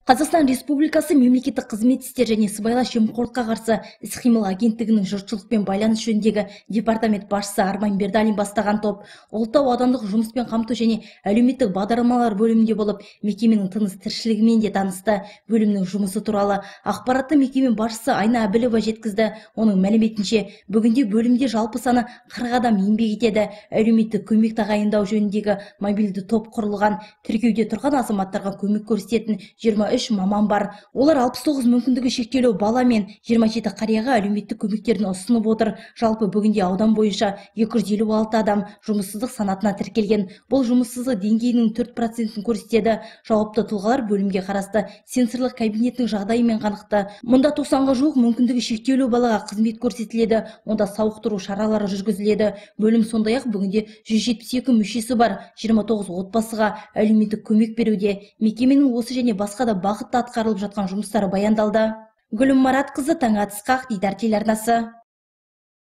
Қазақстан Республикасы Мемлекеттік қызмет істері және сыбайлас жемқорлыққа қарсы іс-қимыл агенттігінің жұртшылықпен байланыс жөніндегі департамент басшысы Арман Бердалин бастаған топ Ұлытау аудандық жұмыспен қамту және әлеуметтік бағдарламалар бөлімінде болып, мекеменің тыныс-тіршілігімен де танысты. Бөлімнің жұмысы туралы ақпаратты мекеме басшысы Айна Әбілова жеткізді. Оның мәліметінше, бүгінде бөлімде жалпы саны 40 адам еңбек етеді. Әлеуметтік көмек тағайындау жөніндегі мобильді топ құрылған. Тіркеуде тұрған азаматтарға көмек көрсететін 23 маман бар. Олар 69 мүмкіндігі шектеулі бала мен 27 қарияға әлеуметтік көмектерін ұсынып отыр. Жалпы бүгінде аудан бойынша 256 адам жұмыссыздық санатына тіркелген. Бұл жұмыссыздық деңгейінің 4%-ін көрсетеді. Жауапты тұлғалар бөлімге қарасты сенсорлық кабинеттің жағдайымен қанықты. Мұнда 90-ға жуық мүмкіндігі шектеулі балаға қызмет көрсетіледі. Онда сауықтыру шаралары жүргізіледі. Бөлім сондай-ақ бүгінде 172 мүшесі бар 29 отбасыға әлеуметтік көмек беруде. Мекеменің осы және басқа да бағытта атқарылып жатқан жұмыстары баяндалды. Гүлім Маратқызы, Таңат Ысқақ, Дидар телеарнасы.